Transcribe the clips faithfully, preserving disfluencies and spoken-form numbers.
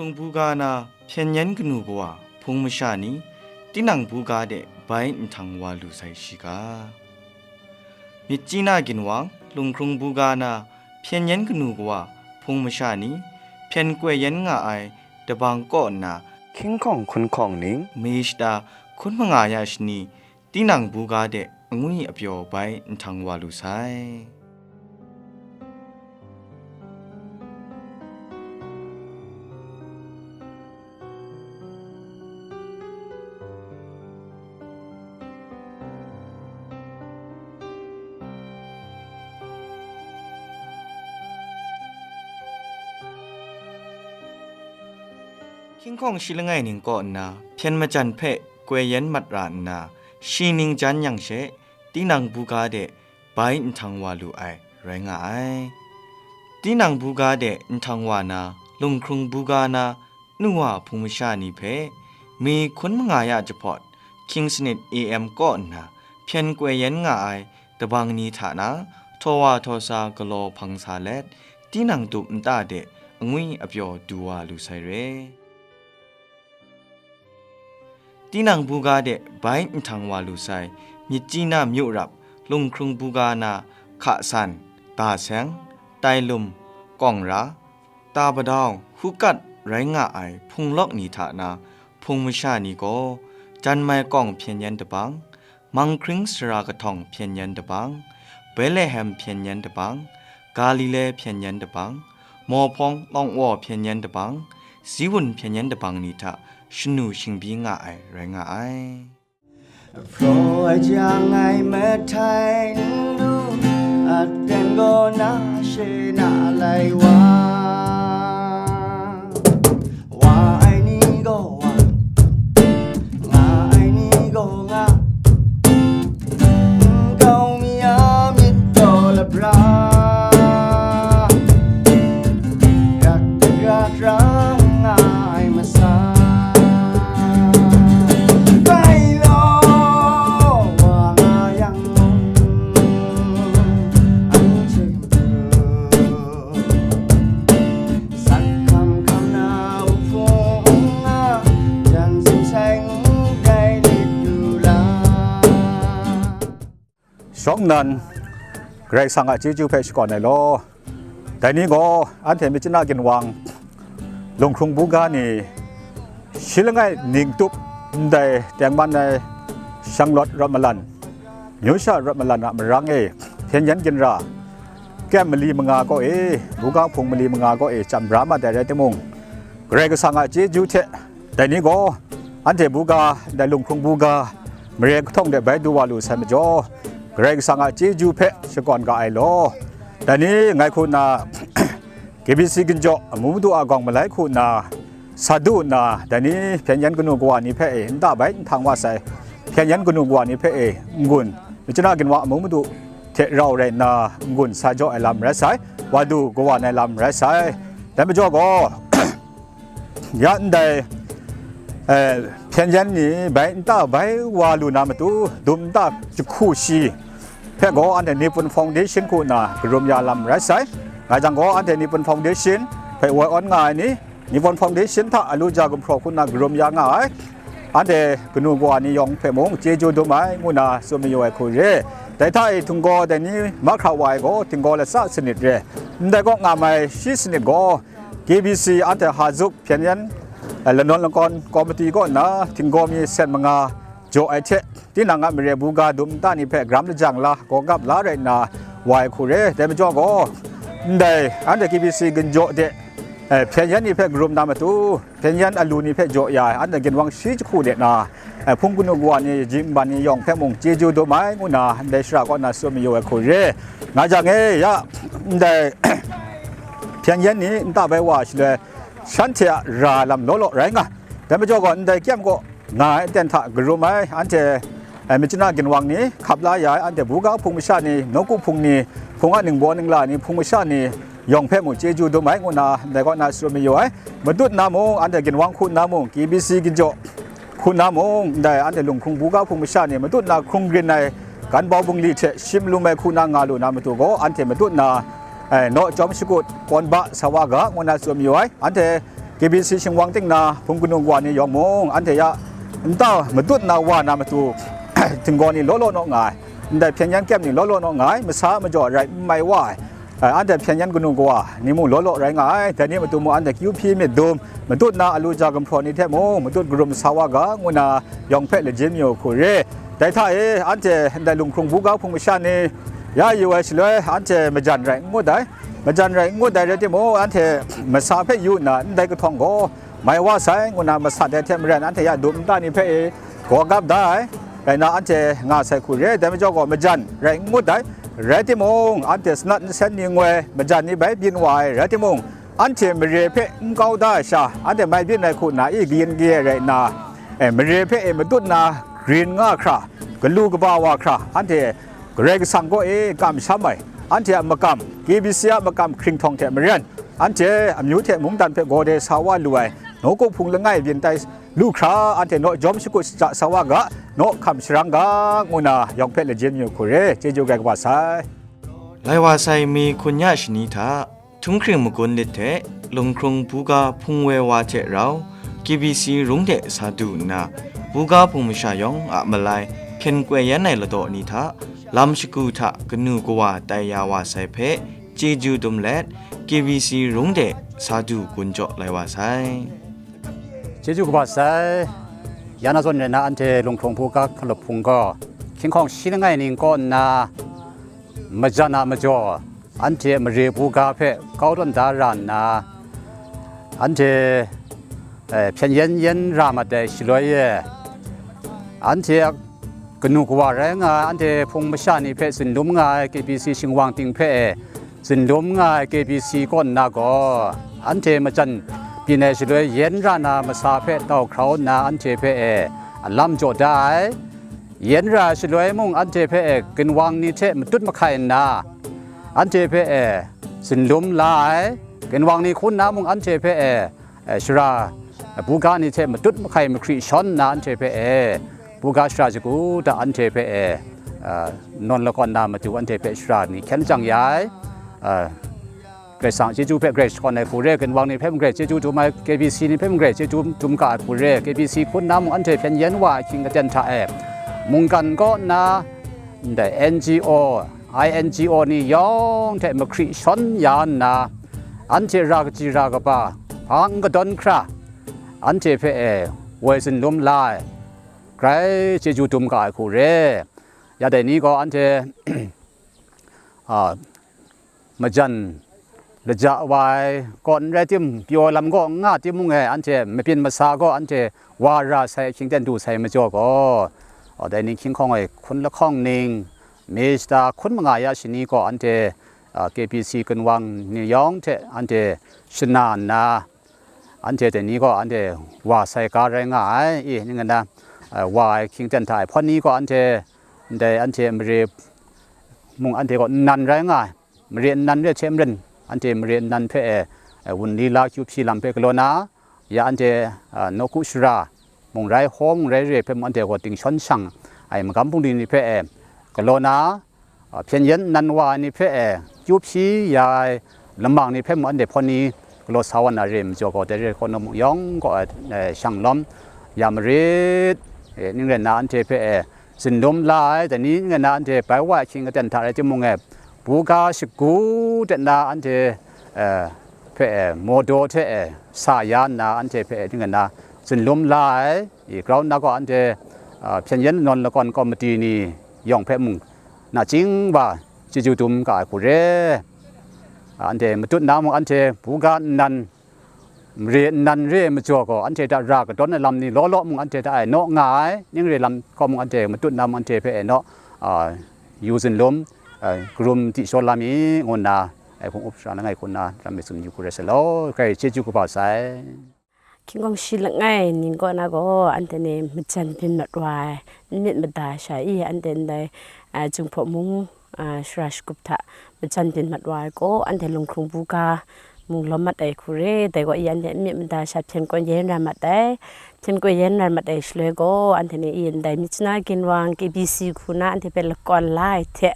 Hkrung buga na hpyen yan kanu kawa hpung masha ni, tinang buga de bai nhtang wa lu sai shi ga. Myitkyina ginwang lunghkrung buga na hpyen yan kanu kawa hpung masha ni, hpyen koi yan nga ai dabang kaw nna, hkying hkawng hkun hkawng ning, mi shata hkun manga ya shani, tinang buga de angwi apyaw bai nhtang wa lu sai. Hkying hkawng shi langai ning kaw nna, hpyen majan hpe koi yan mat ra nna, shi ning jan yang she, tinang buga de bai nhtang wa lu ai rai nga ai. Tinang buga de nhtang wa na, lunghkrung buga na, nu wa hpung masha ni hpe, mi hkun manga ya jahpawt, hkying sanit A M kaw nna, hpyen koi yan nga ai dabang ni hta na, htaw wa htaw sa galaw hpang sa let, tinang dup nta de angwi apyaw du wa lu sai re. Tinang buga de bai nhtang wa lu sai, Myitkyina myu rap, lunghkrung buga na, hka san, da seng, tai lum, kawng ra, ta padau, hukat rai nga ai hpung lawk ni hta na, hpung masha ni gaw, jan mai kawng hpyen yan dabang, manghkring sara kahtawng hpyen yan dabang, Betlehem hpyen yan dabang, Galile hpyen yan dabang, mawhpawng lawng-waw hpyen yan dabang, Ziwun hpyen yan dabang ni hta shanu shingbyi nga ai rai nga ai. Hpraw ai jang ngai mahtai n lu, aten gaw na she na lai wa. Wa ai ni gaw wa, nga ai ni gaw nga. Nkau mi a myit gaw labra, rak rak ra nga ai masa. Bai law, wa nga yang mung, anhte matu. Sat hkam hkam na wuhpung nga, jan sing sai ngu dai lit lu la. Shawng nnan, Karai Kasang a chyeju hpe shakawn ai law. Dai ni gaw, anhte Myitkyina ginwang, lunghkrung buga ni, shi langai ning tup ndai tengman ai shanglawt rawt malan, myu sha rawt malan a marang e, hpyen yan ginra, kyem mali manga kaw e, buga hpung mali manga kaw e, chyam bra mat ai rai timung, Karai Kasang a chyeju hte, dai ni gaw, anhte buga, dai lunghkrung buga, mare kahtawng de bai du wa lu sai majaw, Karai Kasang a chyeju hpe shakawn ga ai law. Dai ni ngai hku nna, K B C ginjaw amu madu a gawng malai hku nna, sa du nna, dai ni hpyen yan kanu kawa ni hpe e nta bai nhtang wa sai, hpyen yan kanu kawa ni hpe e n-gun, Myitkyina ginwang amu madu hte rau rai nna, n-gun sa jaw ai lam rai sai, wa du kawa ai lam rai sai. Dai majaw gaw, ya ndai, eh, hpyen yan ni bai nta bai wa lu na matu, dum nta jahku shi hpe gaw anhte Nipun Foundation hku nna karum ya lam rai sai. Ngai jang gaw anhte Nipun Foundation hpe woi awn nga ai ni, Nipun Foundation hta alu ja gumhpraw hku nna karum ya nga ai, anhte kanu kawa ni yawng hpe mung chyeju dum ai, ngu nna tsun mayu ai hku re. Dai hta e htinggaw dai ni mahkra wa ai gaw, htinggaw latsa sanit re. Ndai kaw nga mai shi sanit gaw, K B C anhte Hazup hpyen yan, eh, lanawn lakawn komiti kaw nna htinggaw mi sen manga jaw ai hte, tinang a mare buga dum nta ni hpe garam lajang la, gawgap la rai nna wa ai hku re. Dai majaw gaw, ndai anhte K B C ginjaw de, eh, hpyen yan ni hpe karum na matu, hpyen yan alu ni hpe jaw ya ai, anhte ginwang shi jahku de na, eh, hpung kanu kawa ni, ji nban ni yawng hpe mung chyeju dum ai, ngu nna ndai shara kaw na tsun mayu ai hku re. Nga jang e, ya, ndai hpyen yan ni nta bai wa shaloi, shanhte a ra lam law law rai nga. Dai majaw gaw, ndai kyem kaw nga ai aten hta karum ai, anhte, eh, Myitkyina ginwang ni, hkap la ya ai, anhte buga hpung masha ni, nawku hpung ni, hpung a ningbaw ningla ni, hpung masha ni, yawng hpe mung chyeju dum ai, ngu nna ndai kaw na tsun mayu ai. Matut na mung, anhte ginwang hku nna mung, K B C ginjaw hku nna mung, ndai anhte lunghkrung buga hpung masha ni matut na hkrung rin ai, gan bau bungli hte shim lum ai hku nna nga lu na matu gaw, anhte matut na, eh, naw chyawm shakut, kawn ba sa wa ga, ngu nna tsun mayu ai. Anhte K B C shingwang ting na hpung kanu kawa ni yawng mung, anhte ya nta matut na wa na matu, htinggaw ni law law naw nga ai, ndai hpyen yan kyem ni law law naw nga ai, masa majaw rai n mai wa ai, eh, anhte hpyen yan kanu kawa ni mung law law rai nga ai. Dai ni matu mung anhte kyu hpyi myit dum, matut na alu ja gumhpraw ni hte mung matut karum sa wa ga, ngu na yawng hpe lajin mayu hku re. Dai hta e, anhte ndai lunghkrung buga hpung masha ni ya yu ai shaloi, anhte majan rai n ngut ai. Majan rai n ngut ai rai timung, anhte masa hpe yu nna ndai kahtawng gaw mai wa sai, ngu na masat ai hte maren, anhte ya dum nta ni hpe e gaw gap da ai. Rai nna, anhte nga sai hku re ai, dai majaw gaw majan rai n ngut ai. Rai timung, anhte sanat nsen ni ngoi majan ni bai byin wa ai, rai timung, anhte mare hpe n kau da ai sha, anhte mai byin ai hku nna i kayin kayai rai nna, e, mare hpe e matut na grin nga hkra, galu kaba wa hkra, anhte Karai Kasang kaw e kamsham ai, anhte a makam, K B C a makam hkringhtawng hte maren, anhte amyu hte mungdan hpe gaw de sa wa lu ai, nawku hpung langai byin tai lu hkra, anhte naw jawm shakut shaja sa wa ga, naw hkam sharang ga, ngu na yawng hpe lajin mayu hku re, chyeju gai kaba sai. Lai wa sai mi hkun ya shani hta, htunghkring magun lit hte, lunghkrung buga hpung woi wa hte rau, K B C rung de sa du nna, buga hpung masha yawng a malai hkyen koi yan ai ladaw ni hta, lam shagu hta kanu kawa tai ya wa sai hpe, chyeju dum let, K B C rung de sa du gun jaw lai wa sai. Chyeju kaba sai, ya na zawn rai na, anhte lunghkrung buga hkalup hpung gaw, hkying hkawng shi langai ning kaw nna, majan a majaw, anhte mare buga hpe kau tawn da ra nna, anhte, eh, hpyen yan yan ra mat ai shaloi e, anhte a kanu kawa rai nga ai, anhte hpung masha ni hpe zunlum nga ai K B C shingwang ting hpe e zunlum nga ai K B C kaw nna gaw, anhte majan byin ai shaloi yen ra na masa hpe tau hkrau nna anhte hpe e alam jaw da ai. Yen ra ai shaloi mung anhte hpe e ginwang ni hte matut mahkai nna, anhte hpe e zunlum la ai. Ginwang ni hku nna mung anhte hpe e, e, shara, e, buga ni hte matut mahkai mahkri shawn nna anhte hpe e, buga shara shagu hta anhte hpe e, e, nawn lakawn na matu anhte hpe shara ni hkyen jang ya ai. E, Karai Kasang chyeju hpe grai shakawn ai hku re, ginwang ni hpe mung grai chyeju dum ai, K B C ni hpe mung grai chyeju dum ga ai hku re, K B C hku nna mung anhte hpyen yen wa ai hkying aten hta e, mungkan kaw nna, ndai N G O, I N G O ni yawng hte mahkri shawn ya nna, anhte ra kaji ra kaba, hpa n kadawn hkra, anhte hpe e woi zunlum la ai, grai chyeju dum ga ai hku re. Ya dai ni gaw anhte, a, majan laja wa ai kaw n rai tim, pyaw lam gaw n nga timung e, anhte mabyin masa gaw anhte wa ra sai, hkying ten du sai majaw gaw, a, dai ni hkying hkawng e hkun lahkawng ning, mi shata hkun manga ya shani gaw anhte, a, K B C ginwang ni yawng hte anhte shana nna, anhte dai ni gaw anhte wa sai ga rai nga ai, i, ning nna, a, wa ai hkying ten hta e hpawn ni gaw anhte, ndai anhte mare mung anhte gaw nnan rai nga ai. Mare nnan re hte maren, anhte mare nnan hpe e, e, wunli la kyu hpyi lam hpe galaw na, ya anhte, a, nawku shara, mung rai hkaw, mung rai re hpe mung anhte gaw ting shawn shang ai magam bungli ni hpe e galaw na, a, hpyen yen nnan wa ai ni hpe e kyu hpyi ya ai lamang ni hpe mung anhte hpawn ni galaw sa wa na re ai majaw gaw, dai re hkaw nawmuk yawng gaw, e, shang lawm ya marit, e, ning rai nna anhte hpe e, zunlum la ai, dai ni ngai na anhte bai wa ai hkying aten hta rai timung e, buga shagu de na anhte, eh, hpe e, mawdaw hte e, sa ya nna anhte hpe e, ning ngai na zunlum la ai, i grau nna gaw anhte, ah, hpyen yen lanawn lakawn komiti ni yawng hpe mung, nachying wa chyeju dum ga ai hku re. Anhte matut na mung anhte buga nnan, mare nnan re ai majaw gaw, anhte hta ra kadawn ai lam ni law law mung anhte hta e naw nga ai, ning re lam kaw mung anhte matut na mung anhte hpe e naw, a, yu zunlum, a, karum di shaw la mi, ngu nna, ai hpung up sara langai hku nna, ram e tsun yu hku rai sa law, grai chyeju kaba sai. Hkying hkawng shi langai ning kaw na gaw, anhte ni majan byin mat wa ai, n myit mada ai sha i, anhte ndai, a, Jinghpaw mung, a, shara shagup hta majan byin mat wa ai gaw, anhte lunghkrung buga mung lawm mat ai hku re, dai gaw i anhte n myit mada sha hpyen koi yen rai mat ai, hpyen koi yen rai mat ai shaloi gaw, anhte ni i ndai Myitkyina ginwang K B C hku na anhte hpe lakawn la ai hte,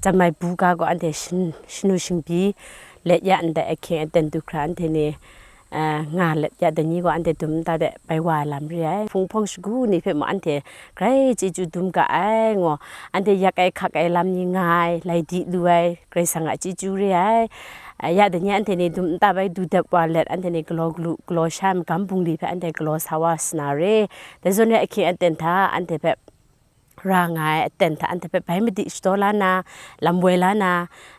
jam ai buga gaw anhte shin-, shanu shingbyi let ya ndai ahkying aten du hkra anhte ni, eh, nga let ya dai ni gaw anhte dum nta de bai wa ai lam re ai. Hpung hpawng shagu ni hpe mung anhte grai chyeju dum ga ai, ngu, anhte yak ai hkak ai lam ni nga ai, lai di lu ai, Karai Kasang a chyeju re ai. Eh, ya dai ni anhte ni dum nta bai du dep wa let, anhte ni galaw galu, galaw sha ai magam bungli hpe anhte galaw sa wa sa na re. Dai zawn re ahkying aten hta anhte hpe ra nga ai aten hta anhte hpe bai madi shadaw la na, lam woi la na,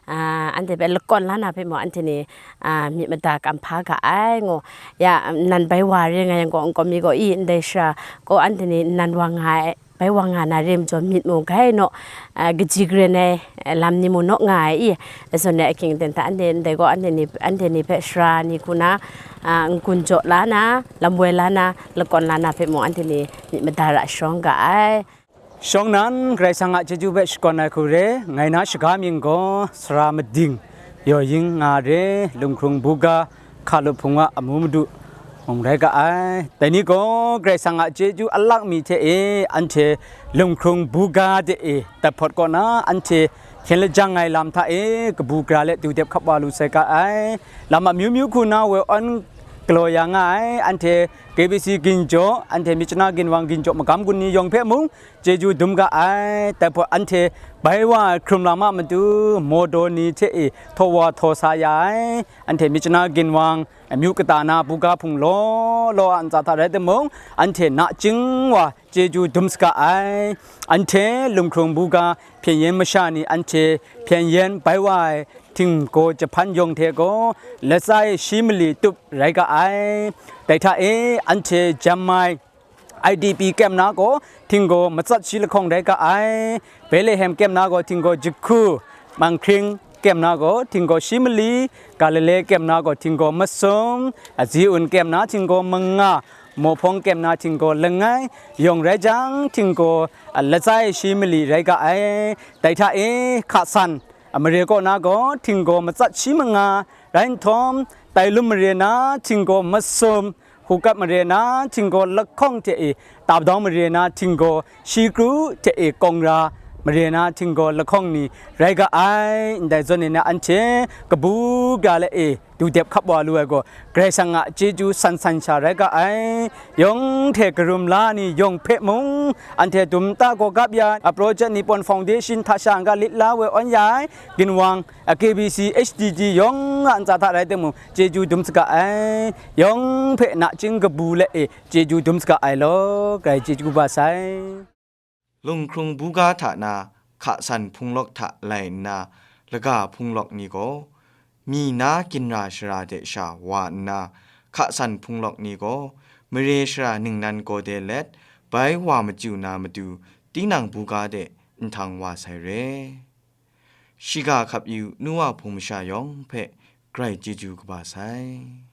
ah, anhte hpe lakawn la na hpe mung anhte ni, ah, myit mada kam hpa ga ai, ngu. Ya, nan bai wa re nga yang gaw, nkau mi gaw, i, ndai shara gaw anhte ni nan wa nga ai, bai wa nga na re majaw myit mung gai naw, ah, kaji karen ai, eh, lam ni mung naw nga ai, i, zawn ai ahkying aten hta anhte ndai gaw anhte ni, anhte ni hpe shara ni hku na, ah, n-gun jaw la na, lam woi la na, lakawn la na hpe mung anhte ni myit mada ra sharawng ga ai. Shawng nan, Karai Kasang a chyeju hpe shakawn ai hku re, ngai na shaga mying gaw Sara Mading, Yaw Ying nga re, Lunghkrung Buga, Hkalup Hpung a amu madu mung rai ga ai. Dai ni gaw Karai Kasang a chyeju alak mi hte e, anhte Lunghkrung Buga de e, Dai Hpawt kaw na anhte hkyen lajang ai lam hta e, kabu gara let du dep hkap wa lu sai ga ai. Lam amyu myu hku na woi awn galaw ya nga ai, anhte K B C ginjaw, anhte Myitkyina ginwang ginjaw magam gun ni yawng hpe mung, chyeju dum ga ai. Dai hpawt anhte bai wa ai hkrum lam a matu, mawdaw ni hte e htaw wa htaw sa ya ai. Anhte Myitkyina ginwang amyu kata na buga hpung law law a ntsa hta rai timung, anhte nachying wa chyeju dum saga ai. Anhte Lunghkrung Buga hpyen yen masha ni anhte hpyen yen bai wa ai htinggaw jahpan yawng hte gaw, latsa e shi mali tup rai ga ai. Dai hta e anhte Jemmai I D P kyem na gaw htinggaw matsat shi lahkawng rai ga ai. Betlehem kyem na gaw htinggaw jahku, Manghkring kyem na gaw htinggaw shi mali, Galile kyem na gaw htinggaw masum, Ziun kyem na htinggaw manga, Mawhpawng kyem na htinggaw langai, yawng rai jang htinggaw, a, latsa e shi mali rai ga ai. Dai hta e hka san, a, mare kaw na gaw htinggaw matsat shi manga rai nhtawm, Tailum mare na htinggaw masum, Hukap mare na htinggaw lahkawng hte e, Tapdawng mare na htinggaw shi kru hte e, Kawng ra mare na htinggaw lahkawng ni rai ga ai. Ndai zawn e na anhte kabu gara let e du dep hkap wa lu ai gaw, Karai Kasang a chyeju san san sha rai ga ai. Yawng hte karum la ni yawng hpe mung, anhte dum nta gaw gap ya, a project ni pawn foundation hta sha n-ga lit la woi awn ya ai, ginwang, a K B C H D G yawng a ntsa hta rai timung, chyeju dum saga ai, yawng hpe nachying kabu let e chyeju dum saga ai law, grai chyeju kaba sai. Lunghkrung Buga hta na hka san hpung lawk hta lai nna, laga hpung lawk ni gaw, mi na ginra shara de sha wa nna, hka san hpung lawk ni gaw, mare shara ningnan gaw de let, bai wa machyu na matu, tinang buga de nhtang wa sai re. Shiga hkap yu nu wa hpung masha yawng hpe grai chyeju kaba sai.